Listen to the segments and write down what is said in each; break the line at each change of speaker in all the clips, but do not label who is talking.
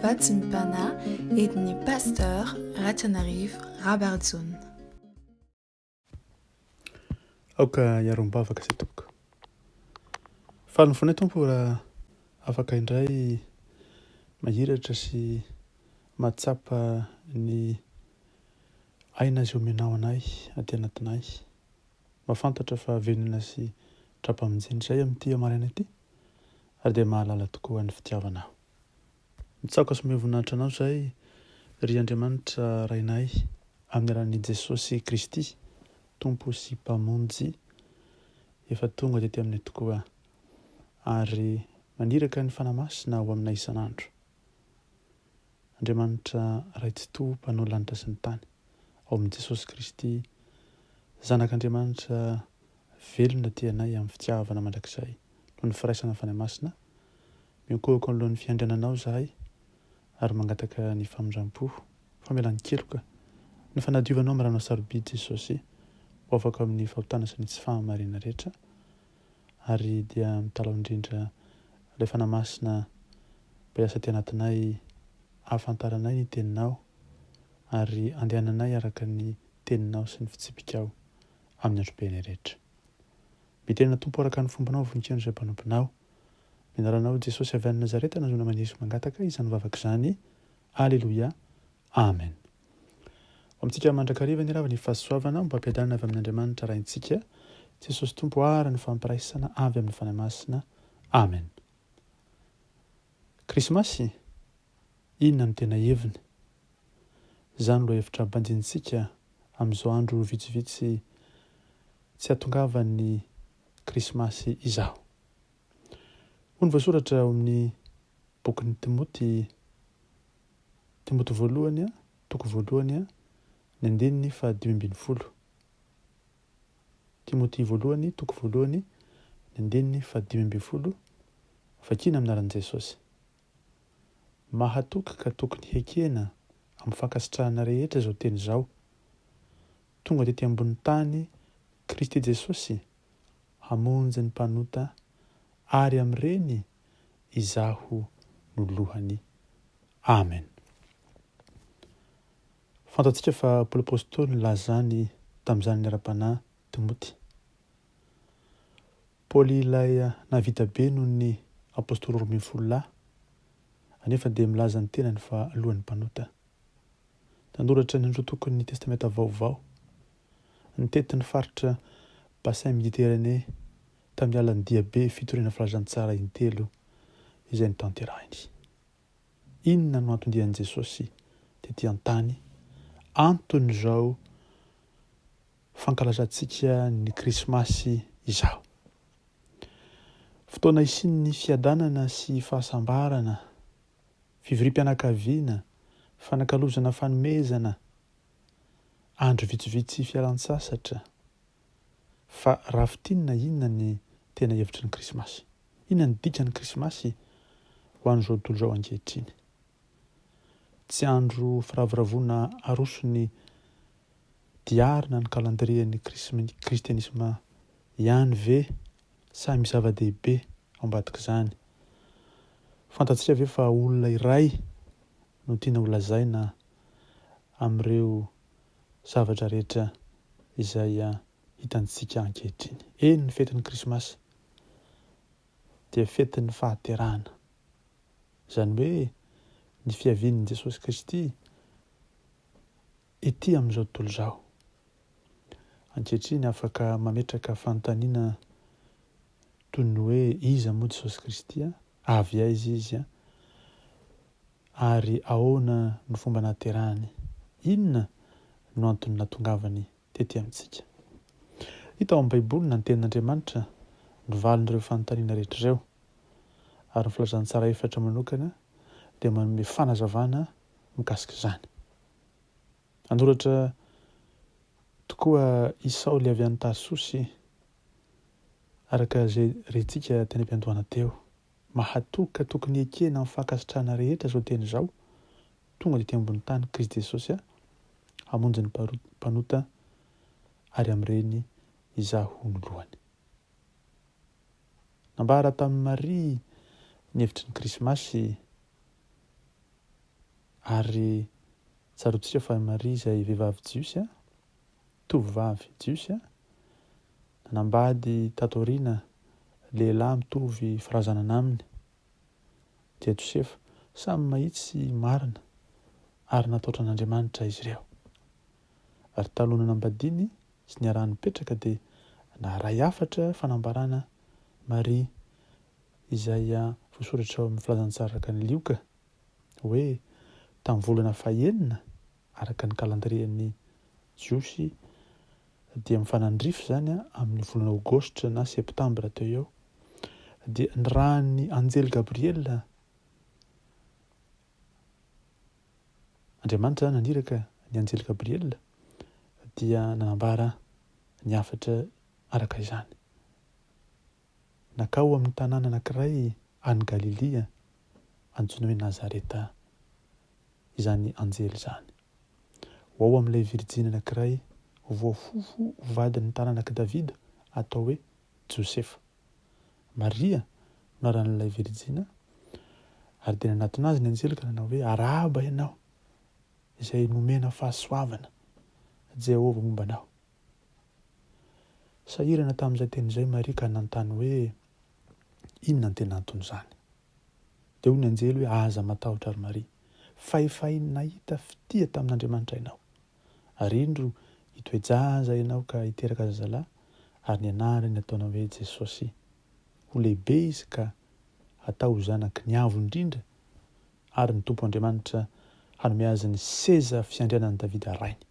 Vatsimpana entin'ny Pasteur Ratrianarivo Rabarijaona.
Aoka hiarom-bavaka izay tompoko. Faly ny fonay Tompo raha afaka indray mahiratra sy mahatsapa ny aina izay omenao anay aty anatinay. Mahafantatra fa velona sy tra-pamonjena izay amin'ity maraina ity ary dia mahalala tokoa ny fitiavanao. Mitsaoka sy mamehy voninahitra Anao izahay, ry Andriamanitra Rainay, amin'ny alalan'i Jesosy Kristy, Tompo sy Mpamonjy, efa tonga tety aminay tokoa, ary maniraka ny Fanahy Masina ho aminay isan'andro. Andriamanitra Ray Tsitoha Mpanao lanitra sy ny tany, ao amin'i Jesosy Kristy, Zanak'Andriamanitra velona tia anay amin'ny fitiavana mandrakizay noho ny firaisana Fanahy Masina, miankohoka anoloan'ny fiandriananao izahay ary mangataka ny famindram-po, famelan-keloka, ny fanadiovanao amin'ny ranao sarobidy Jesosy ho afaka amin'ny fahotana sy ny tsy fahamarinana rehetra ary dia mitalaho indrindra ilay Fanahy Masina mba hiasa aty anatinay ahafantaranay ny teninao ary andehananay araka ny teninao sy ny fitsipikao amin'ny androm-piainay rehetra. Mitenena Tompo araka ny fombanao voninkaino izay mpanomponao. Mianaranao Jesosy avy any Nazareta nahazoana maniry sy mangataka izany vavaka izany. Aleloia. Amen. Ho amintsika mandrakariva ny rava ny fahasoavana ombam-piadanana avy amin'Andriamanitra Raintsika, Jesosy Tompo ary ny fampiraisana avy amin'ny Fanahy Masina. Amen. Krismasy? Inona no tena heviny? Izany lohahevitra banjinintsika amin'izao andro vitsivitsy tsy hahatongavan'ny Krismasy izao. Hoy ny voasoratra ao amin'ny bokin'i Timoty, Timoty voalohany, toko voalohany, ny andininy fahadimy ambin'ny folo. Timoty voalohany, toko voalohany, ny andininy fahadimy ambin'ny folo, vakina amin'ny anaran'i Jesosy. Mahatoky ka tokony hekena amin'ny fankasitrahana rehetra izao teny izao, Tonga tety ambony tany Kristy Jesosy hamonjy ny mpanota ary amin'ireny izaho no lohany. Amen. Fantatsika fa Paoly Apostoly nilaza izany tamin'izany ara-panahy Timoty. Paoly ilay nahavita be noho ny Apostoly 12 lahy, anefa dia milaza ny tenany fa lohan'ny mpanota. Nanoratra ny rotokon'ny Testamenta Vaovao, nitety ny faritra Bassin Méditerranée tamin'ny alalan'ny diabe fitoriana filazantsara intelo izay notanterahiny. Inona no anton-dian'i Jesosy tetỳ an-tany? Anton'izao fankalazantsika ny Krismasy izao. Fotoana hisian'ny fiadanana sy fahasambarana, fivoriam-pianakaviana, fanakalozana fanomezana, andro vitsivitsy fialan-tsasatra. Fa raha fintinina inona ny tena hevitry ny Krismasy? Inona ny dikan'ny Krismasy ho an'izao tontolo izao ankehitriny? Tsy andro firavoravoana aroso ny diary na ny kalandrien'ny kristianisma ihany ve sa misy zava-dehibe ao ambadik'izany? Fantatsika ve fa olona iray no tiana holazaina amin'ireo zavatra rehetra izay hitantsika ankehitriny? Eny, ny fetin'ny Krismasy dia fetin'ny fahaterahana, izany hoe ny fiavian'i Jesosy Kristy ety amin'izao tontolo izao. Ankehitriny afaka mametraka fanontaniana toy ny hoe iza moa Jesosy Kristy, avy aiza Izy, ary ahoana no fomba nahaterahany, inona no antony nahatongavany tety amintsika. Hita ao amin'ny Baiboly na ny Tenin'Andriamanitra ny valin'ireo fanontaniana rehetra ireo, ary ny filazantsara efatra manokana dia manome fanazavana mikasika izany. Nanoratra tokoa i Saoly avy any Tarsosy, araka izay rentsika teny am-piandohana teo. Mahatoky ka tokony hekena amin'ny fankasitrahana rehetra izao teny izao, Tonga tety ambony tany Kristy Jesosy hamonjy ny mpanota ary amin'ireny izaho no lohany. Nambara tamin'i Maria ny hevitry ny Krismasy. Ary tsaroantsika fa i Maria izay vehivavy jiosy, tovovavy jiosy, nanambady tato aoriana lehilahy mitovy firazanana aminy, dia Josefa. Samy mahitsy sy marina ary natahotra an'Andriamanitra izy ireo. Ary taloha nanambadiany sy niarahany nipetraka dia naharay hafatra fanambarana Maria izay voasoratra ao amin'ny Filazantsara araka an'i Lioka hoe tamin'ny volana fahenina araka ny kalandrien'ny Jiosy dia mifanandrify izany amin'ny volana aogositra na septambra teo eo dia nirahan'ny anjely Gabriela Andriamanitra izany naniraka ny anjely Gabriela dia nanambara ny hafatra araka izany. Nankao amin'ny tanàna anankiray any Galilia antsoina hoe Nazareta izany anjely izany. Ho ao amin'ilay virjiny anankiray voafofo ho vadin'ny taranak'i Davida atao hoe Josefa. Maria no anaran'ilay virjina, ary dia nanatona azy ny anjely ka nanao hoe, Arahaba ianao, izay nomena fahasoavana, Jehovah momba anao. Sahirana tamin'izay teny izay Maria ka nanontany hoe, Inona no tena anton'izany? Dia hoy ny anjely hoe, Aza matahotra, ry Maria, fa efa nahita fitia tamin'Andriamanitra ianao. Ary indro, hitoe-jaza ianao ka hiteraka zazalahy, ary ny anarany hataonao hoe Jesosy. Ho lehibe izy ka hatao ho Zanaky ny Avo Indrindra, ary ny Tompo Andriamanitra hanome azy ny seza fiandrianan'i Davida rainy.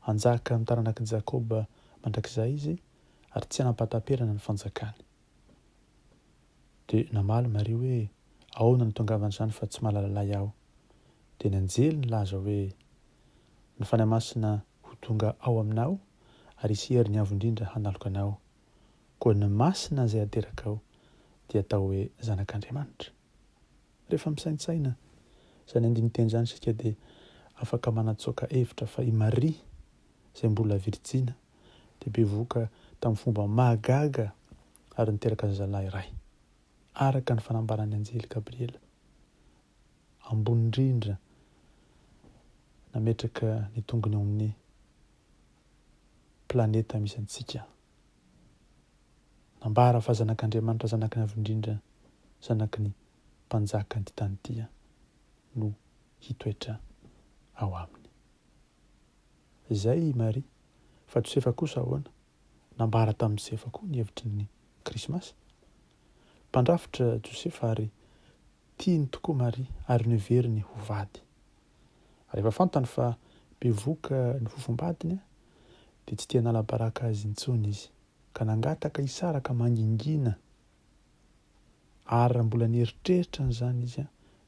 Hanjaka amin'ny taranak'i Jakoba mandrakizay izy, ary tsy hanam-pahataperana ny fanjakany. Dia namaly Maria hoe, Ahoana no itongavan'izany fa tsy mahalala lahy aho? Dia ny anjely nilaza hoe, Ny Fanahy Masina ho tonga ao aminao, ary hisy herin'ny Avo Indrindra hanaloka anao. Koa ny Masina izay haterakao dia hatao hoe Zanak'Andriamanitra. Rehefa misaintsaina izany andinin-teny izany isika dia afaka manatsoaka hevitra fa i Maria, izay mbola virjina, dia bevohoka tamin'ny fomba mahagaga ary niteraka zazalahy iray, araka ny fanambaran'ny anjely Gabriela. Ambony indrindra, nametraka ny tongony ao amin'ny planeta misy antsika. Nambara fa Zanak'Andriamanitra, Zanaky ny Avo Indrindra, Zanaky ny Mpanjakan'ity tany ity no hitoetra ao aminy. Izay i Maria. Fa Josefa kosa ahoana? Nambara tamin'i Josefa koa ny hevitry ny Krismasy. Mpandrafitra Josefa ary tiany tokoa Maria ary noheveriny ho vady. Rehefa fantany fa bevohoka ny fofombadiny dia tsy te hanala baraka azy intsony izy ka nangataka hisaraka mangingina. Ary raha mbola nieritreritra an'izany izy,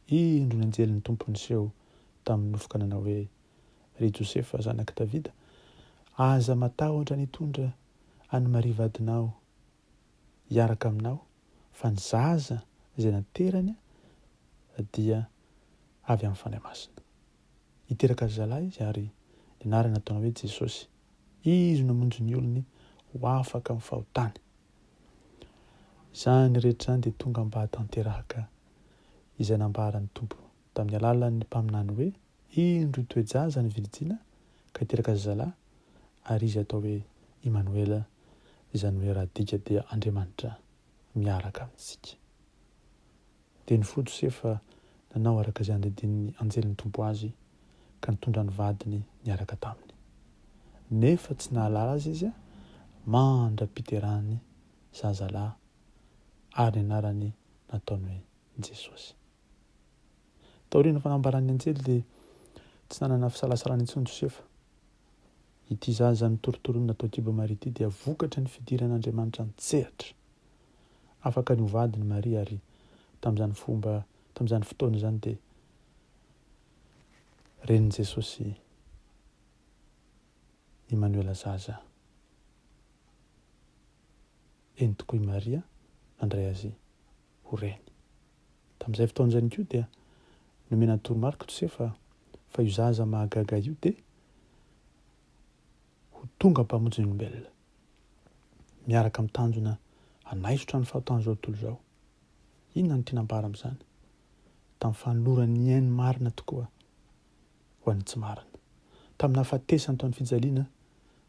indro ny anjelin'ny Tompo niseho tamin'ny nofy ka nanao hoe, Ry Josefa, zanak'i Davida, aza matahotra ny hitondra an'i Maria vadinao hiaraka aminao, fa ny zaza izay naterany dia avy amin'ny Fanahy Masina. Hiteraka zazalahy izy ary ny anarany hataony hoe Jesosy. Izy no hamonjy ny olony ho afaka amin'ny fahotany. Izany rehetra izany dia tonga mba hahatanteraka izay nambaran'ny Tompo tamin'ny alalan'ny mpaminany hoe, Indro hitoe-jaza ny virijina ka hiteraka zazalahy, ary izy hatao hoe Imanoela, izany hoe raha adika dia Andriamanitra miaraka amintsika. Dia nifoha Josefa nanao araka izay andidian'ny anjelin'ny Tompo azy, ka nitondra ny vadiny niaraka taminy. Nefa tsy nahalala azy izy mandra-piterahany zazalahy, ary ny anarany nataony hoe Jesosy. Taorian'ny fanambaran'ny anjely dia tsy nanana fisalasalana intsony Josefa. Ity zaza notorontoronina tao an-kibon'i Maria ity dia vokatry ny fidiran'Andriamanitra an-tsehatra. Afaka ny ho vadiny Maria ary tamin'izany fomba, tamin'izany fotoana izany dia renin'i Jesosy Imanoela zaza. Eny tokoa i Maria nandray azy ho reny. Tamin'izay fotoana izay ihany koa dia nomena toromarika Josefa fa io zaza mahagaga io dia ho tonga mpamonjy ny olombelona, miaraka amin'ny tanjona hanaisotra ny fahotan'izao tontolo izao. Inona no tiana ambara amin'izany? Tamin'ny fanolorany ny ainy marina tokoa. ho an'ny tsy marina, tamin'ny nahafatesany tao amin'ny fijaliana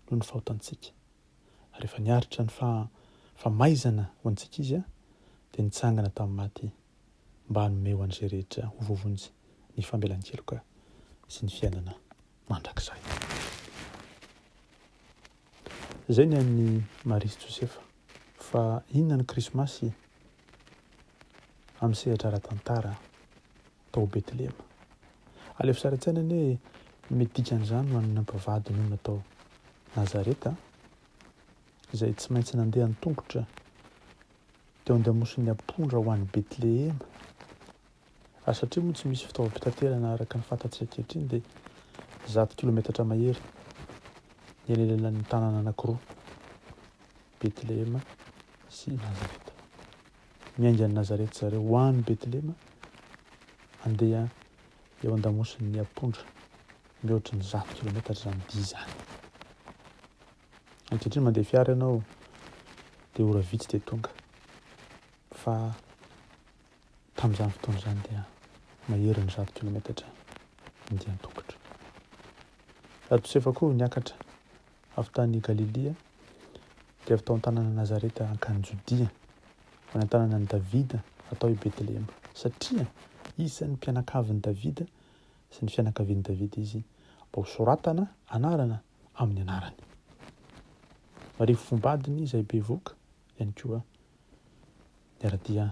noho ny fahotantsika. Ary rehefa niaritra ny famaizana ho antsika Izy, dia nitsangana tamin'ny maty mba hanome ho an'izay rehetra ho voavonjy ny famelan-keloka sy ny fiainana mandrakizay. Izay ny an'i Maria sy Josefa. Fa inona ny Krismasy amin'ny sehatra ara-tantara tao Betlehema? Alefa sary an-tsaina anie ny mety dikan'izany ho an'ny mpivady nonina tao Nazareta, izay tsy maintsy nandeha an-tongotra teo an-damosin'ny ampondra ho any Betlehema. Ary satria moa tsy misy fitaovam-pitaterana araka ny fantatsika ankehitriny dia zato kilometatra mahery ny elanelan'ny tanàna anankiroa, Betlehema sy Nazareta. Miainga any Nazareta zareo ho any Betlehema handeha eo an-damosin'ny ampondra mihoatry ny zato kilometatra izany dia izany. Ankehitriny mandeha fiara ianao dia ora vitsy dia tonga fa tamin'izany fotoana izany dia mahery ny zato kilometatra ny dian-tongotra. Raha Josefa koa niakatra avy tany Galilia dia avy tao an-tanàna Nazareta hankany Jodia ho any an-tanànan'i Davida atao hoe Betlehema satria isan'ny mpianakavin'i Davida sy ny fianakavian'i Davida izy mba hosoratana anarana amin'ny anarany. Marivo fombadiny izay bevoka ihany koa niara-dia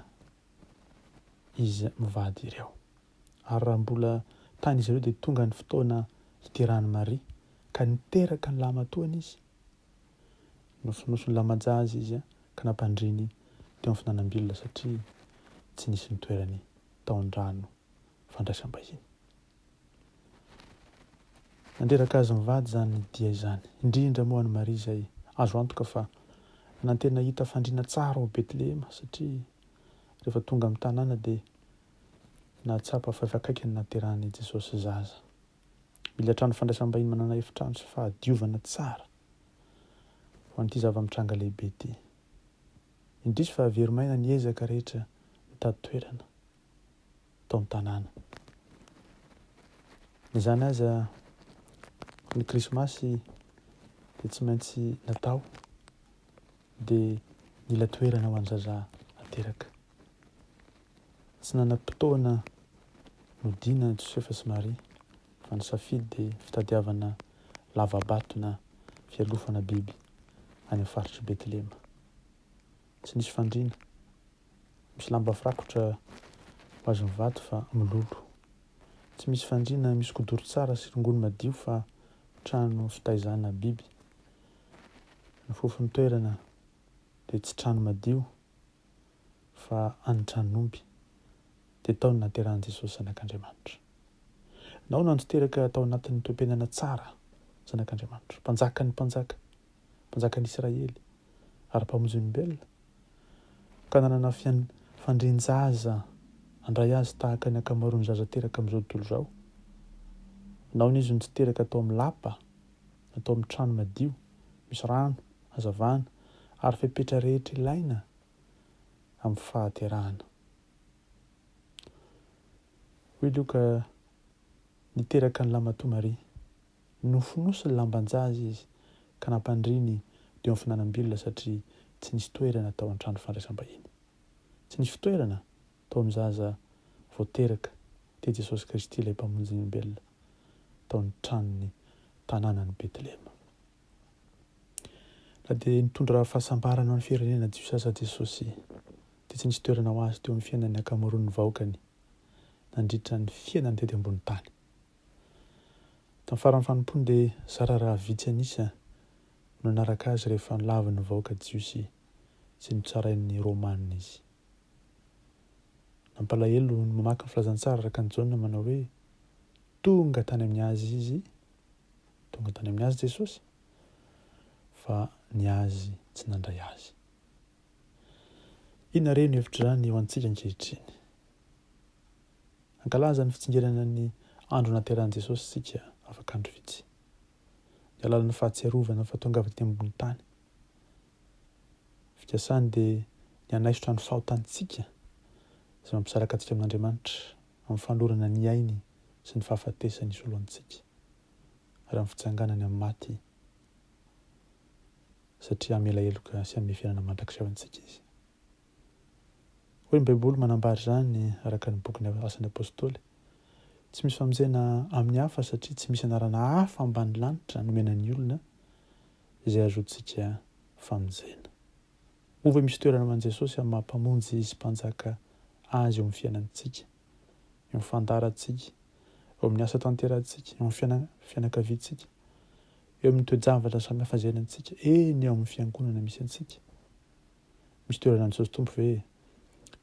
izy mivady ireo. Ary raha mbola tany izy ireo dia tonga ny fotoana hiterahan'i Maria ka niteraka ny lahimatoany izy. Nofonosiny lamba-jaza izy ka nampandriany teo amin'ny finanam-bilona satria tsy nisy nitoerany tao an-drano fandraisam-bahiny. Nandreraka azy mivady izany dia izany, indrindra moa an'i Maria izay azo antoka fa nanantena hahita fandriana tsara ao Betlehema satria rehefa tonga amin'ny tanàna dia nahatsapa fa efa akaiky ny nahaterahan'i Jesosy zaza. Mila trano fandraisam-bahiny manana efitrano sy fahadiovana tsara ho an'ity zava-mitranga lehibe ity. Indrisy fa very maina ny ezaka rehetra nitady toerana. tao an-tanàna. Na izany aza, ny Krismasy dia tsy maintsy natao, dia nila toerana ho an'ny zaza ateraka. Tsy nanam-potoana nodiana Josefa sy Maria, fa ny safidy dia fitadiavana lava-bato na fialofana biby any amin'ny faritr'i Betlehema. Tsy nisy fandriana. Misy lamba firakotra ho azy mivady fa milolo. Tsy misy fandriana misy kidoro tsara sy rongony madio fa trano fitaizana biby. Ny fofon'ny toerana dia tsy trano madio fa any tranon'omby. Dia tao no nahaterahan'i Jesosy Zanak'Andriamanitra. Nahoana no tsy teraka tao anatin'ny toe-piainana tsara Zanak'Andriamanitra, Mpanjakan'ny mpanjaka, Mpanjakan'ny Israely ary Mpamonjy ny olombelona? Ka nanana fandrian-jaza handray azy tahaka ny ankamaroan'ny zaza teraka amin'izao tontolo izao. Nahoana izy no tsy teraka tao amin'ny lapa, na tao amin'ny trano madio, misy rano, hazavana, ary fepetra rehetra ilaina amin'ny fahaterahana? Hoy Lioka, Niteraka an'i Lamatoa Maria. Nofonosiny lamban-jaza izy ka nampandriany teo amin'ny finanam-bilona satria tsy nisy toerana tao an-trano fandraisam-bahiny. Tsy nisy fitoerana tao amin'ny zaza vao teraka, dia Jesosy Kristy ilay Mpamonjy ny olombelona, tao ny tranon'ny tanànan'i Betlehema. Na dia nitondra fahasambarana ho an'ny firenena jiosy aza Jesosy, dia tsy nisy toerana ho azy teo amin'ny fiainan'ny ankamaroan'ny vahoakany nandritra ny fiainany tety ambony tany. Tamin'ny faran'ny fanompoany dia zara raha vitsy an'isa no nanaraka azy rehefa nolavin'ny vahoaka jiosy sy notsarain'ny Romana izy. Nampalahelo ny mamaky ny filazantsara araka an'i Jaona manao hoe, Tonga tany amin'ny azy izy, tonga tany amin'ny azy Jesosy, fa ny azy tsy nandray azy. Inona re no hevitr'izany ho antsika ankehitriny? Hankalaza ny fitsingerenan'ny andro nahaterahan'i Jesosy isika afaka andro vitsy. Ny alalan'ny fahatsiarovana ny fahatongavany tety ambony tany. Ny fikasany dia ny hanaisotra ny fahotantsika izay mampisaraka antsika amin'Andriamanitra amin'ny fanolorana ny ainy sy ny fahafatesany hisolo antsika ary amin'ny fitsanganany amin'ny maty satria hamela heloka sy hanome fiainana mandrakizay ho antsika Izy. Hoy ny Baiboly manambara izany araka ny bokin'ny Asan'ny Apostoly, Tsy misy famonjena amin'ny hafa satria tsy misy anarana hafa ambany lanitra nomena ny olona izay ahazoantsika famonjena. Moa ve misy toerana ho an'i Jesosy amin'ny maha Mpamonjy sy Mpanjaka Azy eo amin'ny fiainantsika, eo amin'ny fandaharantsika, eo amin'ny asa tanterahantsika, eo amin'ny fianakaviantsika, eo amin'ny toe-javatra samihafa izay iainantsika, eny eo amin'ny fiangonana misy antsika? Misy toerana an'i Jesosy Tompo ve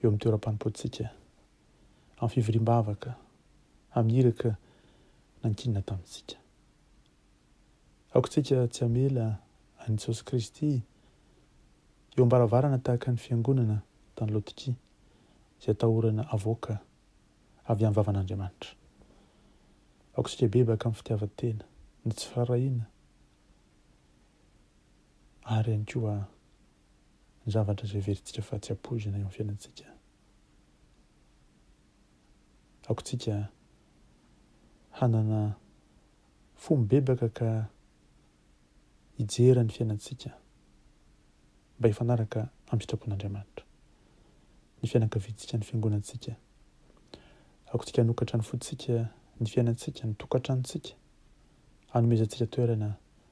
eo amin'ny toeram-panompoantsika, amin'ny fivoriam-bavaka, amin'ny iraka nankinina tamintsika? Aoka isika tsy hamela an'i Jesosy Kristy eo am-baravarana tahaka ny fiangonana tany Laodikia izay atahorana havoaka avy amin'ny vavan'Andriamanitra. Aoka isika hibebaka amin'ny fitiavan-tena, ny tsy firaharahiana ary ihany koa ny zavatra izay heverintsika fa tsy ampoizina eo amin'ny fiainantsika. Aoka isika hanana fo mibebaka ka hijery ny fiainantsika mba hifanaraka amin'ny sitrapon'Andriamanitra. Ny fianakaviantsika, ny fiangonantsika. Aoka isika hanokatra ny fontsika, ny fiainantsika, ny tokantranontsika, hanomezantsika toerana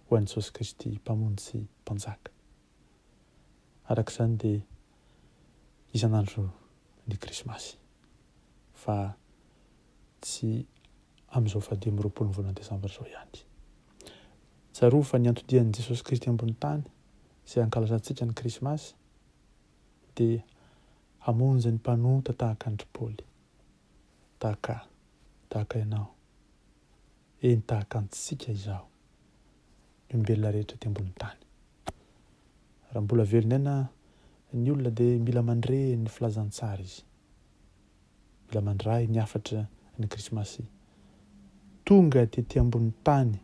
ho an'i Jesosy Kristy Mpamonjy sy Mpanjaka. Araka izany dia isan'andro ny Krismasy fa tsy amin'izao faha 25 ny volana desambra izao ihany. Tsarovy fa ny anton-dian'i Jesosy Kristy ambony tany izay ankalazantsika ny Krismasy dia hamonjy ny mpanota tahaka an-dry Paoly, tahaka ahy, tahaka ianao, eny tahaka antsika izaho, ny olombelona rehetra ety ambony tany. Raha mbola velon'aina ny olona dia mila mandre ny filazantsara izy. Mila mandray ny hafatra ny Krismasy. Tonga tety ambony tany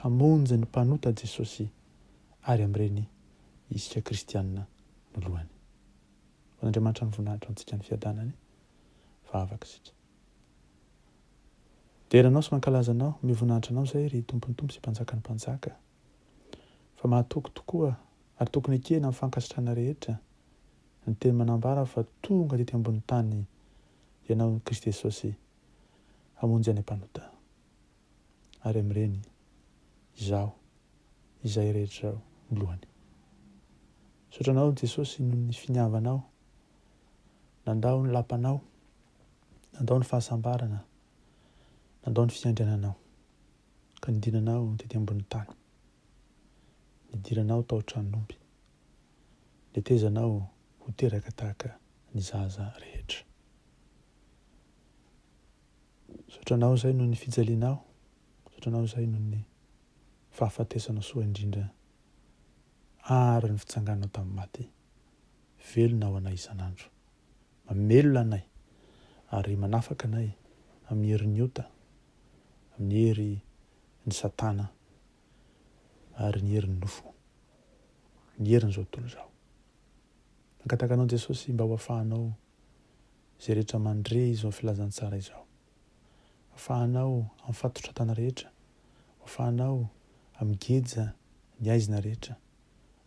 hamonjy ny mpanota Jesosy ary amin'ireny isika kristiana no lohany. Ho an'Andriamanitra ny voninahitra ho antsika ny fiadanany. Vavaka isika. Dera Anao sy mankalaza Anao, omeo voninahitra Anao izay ry Tompon'ny Tompo sy Mpanjakan'ny Mpanjaka. Fa mahatoky tokoa ary tokony ekena amin'ny fankasitrahana rehetra ny teny manambara fa tonga tety ambony tany Ianao Kristy Jesosy hamonjy anay mpanota. Ary amin'ireny izaho, izay rehetra no lohany. Misaotra Anao Jesosy noho ny finiavanao nandao ny lapanao, nandao ny fahasambarana, nandao ny fiandriananao, ka nidinanao tety ambony tany. Nidiranao tao an-tranon'omby. Netezanao ho teraka tahaka ny zaza rehetra. Misaotra Anao izahay noho ny fijalianao, misaotra Anao izahay noho ny fahafatesanao soa indrindra ary ny fitsangananao tamin'ny maty. Velona ho anay isan'andro. Mamelona anay ary manafaka anay amin'ny herin'ny ota, amin'ny hery ny satana ary ny herin'ny nofo, ny herin'izao tontolo izao. Mangataka Anao Jesosy mba ho afahanao izay rehetra mandre izao filazantsara izao. Afahanao amin'ny fatotratana rehetra, ho afahanao amin'ny geja ny aizina rehetra,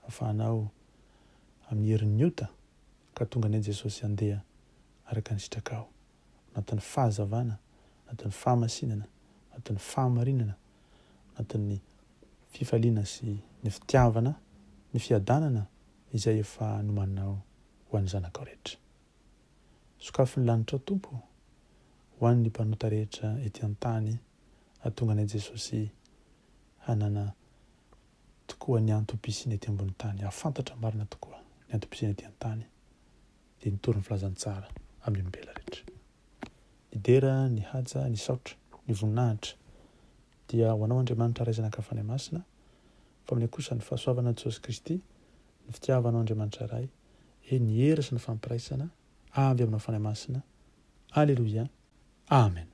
afahanao amin'ny herin'ny ota ka tonga anie Jesosy handeha araka ny sitrakao. anatin'ny fahazavana, anatin'ny fahamasinana, anatin'ny fahamarinana, anatin'ny fifaliana sy ny fitiavana, ny fiadanana izay efa nomaninao ho an'ny zanakao rehetra. Sokafy ny lanitrao Tompo ô, ho an'ny mpanota rehetra ety an-tany hahatonga anay Jesosy hanana tokoa ny antom-pisiana ety ambony tany, hahafantatra marina tokoa ny antom-pisiana ety an-tany. dia nitory ny filazantsara amin'ny olombelona rehetra. Ny dera, ny haja, ny saotra, ny voninahitra dia ho Anao Andriamanitra Ray Zanaka Fanahy Masina, fa aminay kosa ny fahasoavana Jesosy Kristy, ny fitiavanao Andriamanitra Ray, e ny hery sy ny fampiraisana avy aminao Fanahy Masina. Aleloia. Amen.